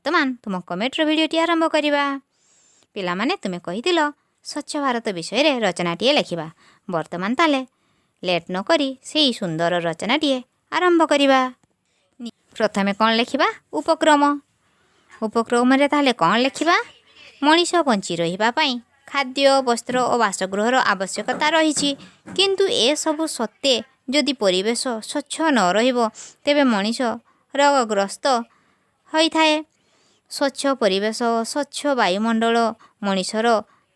ବର୍ତ୍ତମାନ ତୁମ କମେଣ୍ଟର ଭିଡ଼ିଓଟି ଆରମ୍ଭ କରିବା। ପିଲାମାନେ, ତୁମେ କହିଥିଲ ସ୍ୱଚ୍ଛ ଭାରତ ବିଷୟରେ ରଚନାଟିଏ ଲେଖିବା। ବର୍ତ୍ତମାନ ତାହେଲେ ଲେଟ୍ ନକରି ସେଇ ସୁନ୍ଦର ରଚନାଟିଏ ଆରମ୍ଭ କରିବା। ପ୍ରଥମେ କ'ଣ ଲେଖିବା? ଉପକ୍ରମ। ଉପକ୍ରମରେ ତାହେଲେ କ'ଣ ଲେଖିବା? ମଣିଷ ବଞ୍ଚି ରହିବା ପାଇଁ ଖାଦ୍ୟ, ବସ୍ତ୍ର ଓ ବାସଗୃହର ଆବଶ୍ୟକତା ରହିଛି। କିନ୍ତୁ ଏସବୁ ସତ୍ତ୍ୱେ ଯଦି ପରିବେଶ ସ୍ୱଚ୍ଛ ନ ରହିବ, ତେବେ ମଣିଷ ରୋଗଗ୍ରସ୍ତ ହୋଇଥାଏ। ସ୍ୱଚ୍ଛ ପରିବେଶ ଓ ସ୍ୱଚ୍ଛ ବାୟୁମଣ୍ଡଳ ମଣିଷର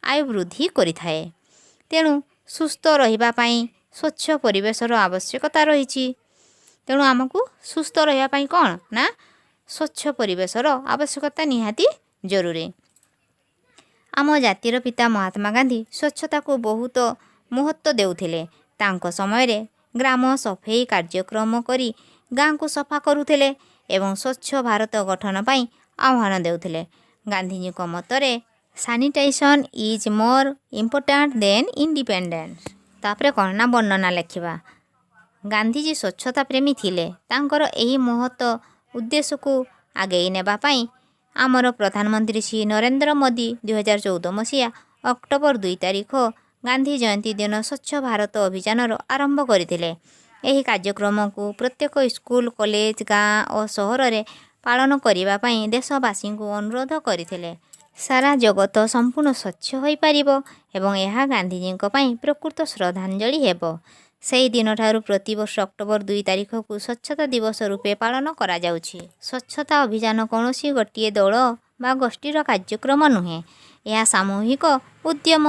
ଆୟୁ ବୃଦ୍ଧି କରିଥାଏ। ତେଣୁ ସୁସ୍ଥ ରହିବା ପାଇଁ ସ୍ୱଚ୍ଛ ପରିବେଶର ଆବଶ୍ୟକତା ରହିଛି। ତେଣୁ ଆମକୁ ସୁସ୍ଥ ରହିବା ପାଇଁ କ'ଣ ନା ସ୍ୱଚ୍ଛ ପରିବେଶର ଆବଶ୍ୟକତା ନିହାତି ଜରୁରୀ। ଆମ ଜାତିର ପିତା ମହାତ୍ମା ଗାନ୍ଧୀ ସ୍ୱଚ୍ଛତାକୁ ବହୁତ ମହତ୍ତ୍ୱ ଦେଉଥିଲେ। ତାଙ୍କ ସମୟରେ ଗ୍ରାମ ସଫେଇ କାର୍ଯ୍ୟକ୍ରମ କରି ଗାଁକୁ ସଫା କରୁଥିଲେ ଏବଂ ସ୍ୱଚ୍ଛ ଭାରତ ଗଠନ ପାଇଁ ଆହ୍ୱାନ ଦେଉଥିଲେ। ଗାନ୍ଧିଜୀଙ୍କ ମତରେ "Sanitation is more important than independence." ତାପରେ କ'ଣ ନା ବର୍ଣ୍ଣନା ଲେଖିବା। ଗାନ୍ଧିଜୀ ସ୍ୱଚ୍ଛତା ପ୍ରେମୀ ଥିଲେ। ତାଙ୍କର ଏହି ମହତ ଉଦ୍ଦେଶ୍ୟକୁ ଆଗେଇ ନେବା ପାଇଁ ଆମର ପ୍ରଧାନମନ୍ତ୍ରୀ ଶ୍ରୀ ନରେନ୍ଦ୍ର ମୋଦି 2014 ମସିହା ଅକ୍ଟୋବର 2 ତାରିଖ ଗାନ୍ଧୀ ଜୟନ୍ତୀ ଦିନ ସ୍ୱଚ୍ଛ ଭାରତ ଅଭିଯାନର ଆରମ୍ଭ କରିଥିଲେ। ଏହି କାର୍ଯ୍ୟକ୍ରମକୁ ପ୍ରତ୍ୟେକ ସ୍କୁଲ, କଲେଜ, ଗାଁ ଓ ସହରରେ ପାଳନ କରିବା ପାଇଁ ଦେଶବାସୀଙ୍କୁ ଅନୁରୋଧ କରିଥିଲେ। ସାରା ଜଗତ ସମ୍ପୂର୍ଣ୍ଣ ସ୍ୱଚ୍ଛ ହୋଇପାରିବ ଏବଂ ଏହା ଗାନ୍ଧିଜୀଙ୍କ ପାଇଁ ପ୍ରକୃତ ଶ୍ରଦ୍ଧାଞ୍ଜଳି ହେବ। ସେହି ଦିନଠାରୁ ପ୍ରତିବର୍ଷ ଅକ୍ଟୋବର 2 ତାରିଖକୁ ସ୍ୱଚ୍ଛତା ଦିବସ ରୂପେ ପାଳନ କରାଯାଉଛି। ସ୍ୱଚ୍ଛତା ଅଭିଯାନ କୌଣସି ଗୋଟିଏ ଦଳ ବା ଗୋଷ୍ଠୀର କାର୍ଯ୍ୟକ୍ରମ ନୁହେଁ। ଏହା ସାମୂହିକ ଉଦ୍ୟମ।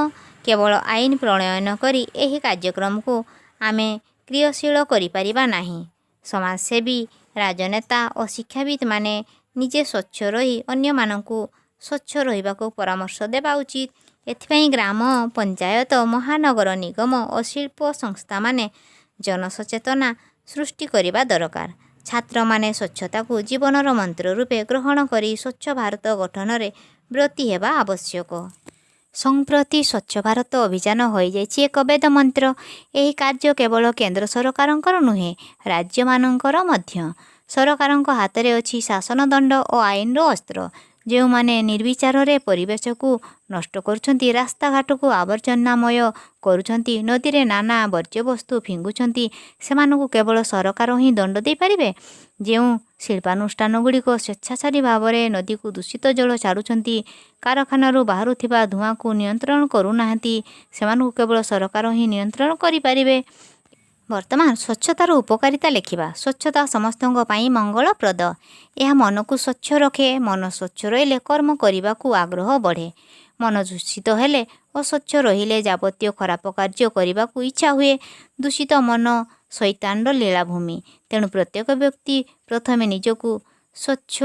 କେବଳ ଆଇନ ପ୍ରଣୟନ କରି ଏହି କାର୍ଯ୍ୟକ୍ରମକୁ ଆମେ କ୍ରିୟାଶୀଳ କରିପାରିବା ନାହିଁ। ସମାଜସେବୀ, ରାଜନେତା ଓ ଶିକ୍ଷାବିତ୍ମାନେ ନିଜେ ସ୍ୱଚ୍ଛ ରହି ଅନ୍ୟମାନଙ୍କୁ ସ୍ୱଚ୍ଛ ରହିବାକୁ ପରାମର୍ଶ ଦେବା ଉଚିତ। ଏଥିପାଇଁ ଗ୍ରାମ ପଞ୍ଚାୟତ, ମହାନଗର ନିଗମ ଓ ଶିଳ୍ପ ସଂସ୍ଥାମାନେ ଜନସଚେତନା ସୃଷ୍ଟି କରିବା ଦରକାର। ଛାତ୍ରମାନେ ସ୍ୱଚ୍ଛତାକୁ ଜୀବନର ମନ୍ତ୍ର ରୂପେ ଗ୍ରହଣ କରି ସ୍ୱଚ୍ଛ ଭାରତ ଗଠନରେ ବ୍ରତୀ ହେବା ଆବଶ୍ୟକ। ସମ୍ପ୍ରତି ସ୍ୱଚ୍ଛ ଭାରତ ଅଭିଯାନ ହୋଇଯାଇଛି ଏକ ବେଦ ମନ୍ତ୍ର। ଏହି କାର୍ଯ୍ୟ କେବଳ କେନ୍ଦ୍ର ସରକାରଙ୍କର ନୁହେଁ, ରାଜ୍ୟମାନଙ୍କର ମଧ୍ୟ। ସରକାରଙ୍କ ହାତରେ ଅଛି ଶାସନ ଦଣ୍ଡ ଓ ଆଇନର ଅସ୍ତ୍ର। ଯେଉଁମାନେ ନିର୍ବିଚାରରେ ପରିବେଶକୁ ନଷ୍ଟ କରୁଛନ୍ତି, ରାସ୍ତାଘାଟକୁ ଆବର୍ଜନାମୟ କରୁଛନ୍ତି, ନଦୀରେ ନାନା ବର୍ଜ୍ୟବସ୍ତୁ ଫିଙ୍ଗୁଛନ୍ତି, ସେମାନଙ୍କୁ କେବଳ ସରକାର ହିଁ ଦଣ୍ଡ ଦେଇପାରିବେ। ଯେଉଁ ଶିଳ୍ପାନୁଷ୍ଠାନଗୁଡ଼ିକ ସ୍ୱେଚ୍ଛାଚାରୀ ଭାବରେ ନଦୀକୁ ଦୂଷିତ ଜଳ ଛାଡ଼ୁଛନ୍ତି, କାରଖାନାରୁ ବାହାରୁଥିବା ଧୂଆଁକୁ ନିୟନ୍ତ୍ରଣ କରୁନାହାନ୍ତି, ସେମାନଙ୍କୁ କେବଳ ସରକାର ହିଁ ନିୟନ୍ତ୍ରଣ କରିପାରିବେ। ବର୍ତ୍ତମାନ ସ୍ୱଚ୍ଛତାର ଉପକାରିତା ଲେଖିବା। ସ୍ୱଚ୍ଛତା ସମସ୍ତଙ୍କ ପାଇଁ ମଙ୍ଗଳପ୍ରଦ। ଏହା ମନକୁ ସ୍ୱଚ୍ଛ ରଖେ। ମନ ସ୍ୱଚ୍ଛ ରହିଲେ କର୍ମ କରିବାକୁ ଆଗ୍ରହ ବଢ଼େ। ମନ ଦୂଷିତ ହେଲେ, ଅସ୍ୱଚ୍ଛ ରହିଲେ ଯାବତୀୟ ଖରାପ କାର୍ଯ୍ୟ କରିବାକୁ ଇଚ୍ଛା ହୁଏ। ଦୂଷିତ ମନ ଶୈତାନର ଲୀଳାଭୂମି। ତେଣୁ ପ୍ରତ୍ୟେକ ବ୍ୟକ୍ତି ପ୍ରଥମେ ନିଜକୁ ସ୍ୱଚ୍ଛ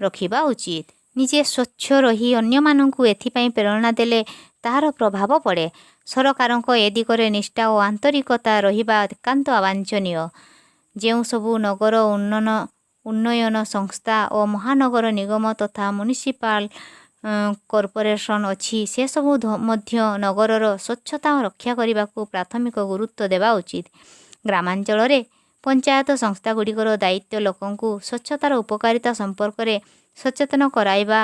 ରଖିବା ଉଚିତ। ନିଜେ ସ୍ୱଚ୍ଛ ରହି ଅନ୍ୟମାନଙ୍କୁ ଏଥିପାଇଁ ପ୍ରେରଣା ଦେଲେ ତାହାର ପ୍ରଭାବ ପଡ଼େ। ସରକାରଙ୍କ ଏ ଦିଗରେ ନିଷ୍ଠା ଓ ଆନ୍ତରିକତା ରହିବା ଏକାନ୍ତ ବାଞ୍ଛନୀୟ। ଯେଉଁ ସବୁ ନଗର ଉନ୍ନୟନ ସଂସ୍ଥା ଓ ମହାନଗର ନିଗମ ତଥା ମ୍ୟୁନିସିପାଲ କର୍ପୋରେସନ ଅଛି, ସେସବୁ ମଧ୍ୟ ନଗରର ସ୍ୱଚ୍ଛତା ରକ୍ଷା କରିବାକୁ ପ୍ରାଥମିକ ଗୁରୁତ୍ୱ ଦେବା ଉଚିତ। ଗ୍ରାମାଞ୍ଚଳରେ ପଞ୍ଚାୟତ ସଂସ୍ଥାଗୁଡ଼ିକର ଦାୟିତ୍ୱ ଲୋକଙ୍କୁ ସ୍ୱଚ୍ଛତାର ଉପକାରିତା ସମ୍ପର୍କରେ ସଚେତନ କରାଇବା।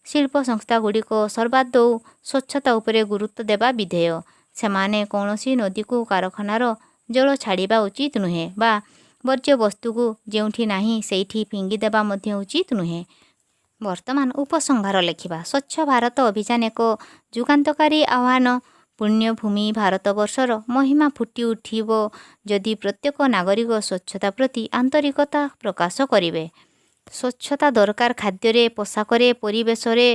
ଶିଳ୍ପ ସଂସ୍ଥାଗୁଡ଼ିକ ସର୍ବାଦୌ ସ୍ୱଚ୍ଛତା ଉପରେ ଗୁରୁତ୍ୱ ଦେବା ବିଧେୟ। ସେମାନେ କୌଣସି ନଦୀକୁ କାରଖାନାର ଜଳ ଛାଡ଼ିବା ଉଚିତ ନୁହେଁ ବା ବର୍ଜ୍ୟବସ୍ତୁକୁ ଯେଉଁଠି ନାହିଁ ସେଇଠି ଫିଙ୍ଗିଦେବା ମଧ୍ୟ ଉଚିତ ନୁହେଁ। ବର୍ତ୍ତମାନ ଉପସଂହାର ଲେଖିବା। ସ୍ୱଚ୍ଛ ଭାରତ ଅଭିଯାନ ଏକ ଯୁଗାନ୍ତକାରୀ ଆହ୍ୱାନ। ପୁଣ୍ୟଭୂମି ଭାରତବର୍ଷର ମହିମା ଫୁଟି ଉଠିବ, ଯଦି ପ୍ରତ୍ୟେକ ନାଗରିକ ସ୍ୱଚ୍ଛତା ପ୍ରତି ଆନ୍ତରିକତା ପ୍ରକାଶ କରିବେ। ସ୍ୱଚ୍ଛତା ଦରକାର ଖାଦ୍ୟରେ, ପୋଷାକରେ, ପରିବେଶରେ,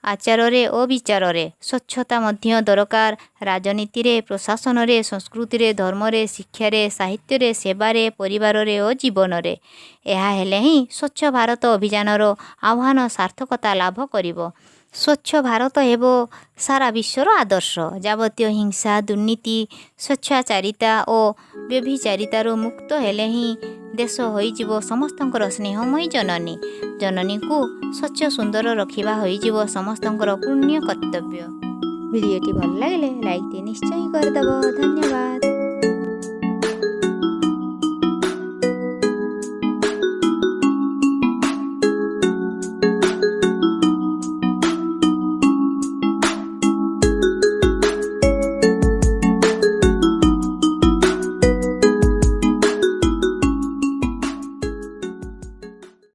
ଆଚାରରେ ଓ ବିଚାରରେ। ସ୍ୱଚ୍ଛତା ମଧ୍ୟ ଦରକାର ରାଜନୀତିରେ, ପ୍ରଶାସନରେ, ସଂସ୍କୃତିରେ, ଧର୍ମରେ, ଶିକ୍ଷାରେ, ସାହିତ୍ୟରେ, ସେବାରେ, ପରିବାରରେ ଓ ଜୀବନରେ। ଏହା ହେଲେ ହିଁ ସ୍ୱଚ୍ଛ ଭାରତ ଅଭିଯାନର ଆହ୍ୱାନ ସାର୍ଥକତା ଲାଭ କରିବ। ସ୍ୱଚ୍ଛ ଭାରତ ହେବ ସାରା ବିଶ୍ୱର ଆଦର୍ଶ। ଯାବତୀୟ ହିଂସା, ଦୁର୍ନୀତି, ସ୍ୱେଚ୍ଛାଚାରିତା ଓ ବ୍ୟଭିଚାରିତାରୁ ମୁକ୍ତ ହେଲେ ହିଁ ଦେଶ ହୋଇଯିବ ସମସ୍ତଙ୍କର ସ୍ନେହମୟୀ ଜନନୀ। ଜନନୀକୁ ସ୍ୱଚ୍ଛ ସୁନ୍ଦର ରଖିବା ହୋଇଯିବ ସମସ୍ତଙ୍କର ପୁଣ୍ୟ କର୍ତ୍ତବ୍ୟ। ଭିଡ଼ିଓଟି ଭଲ ଲାଗିଲେ ଲାଇକ୍ଟି ନିଶ୍ଚୟ କରିଦେବ। ଧନ୍ୟବାଦ।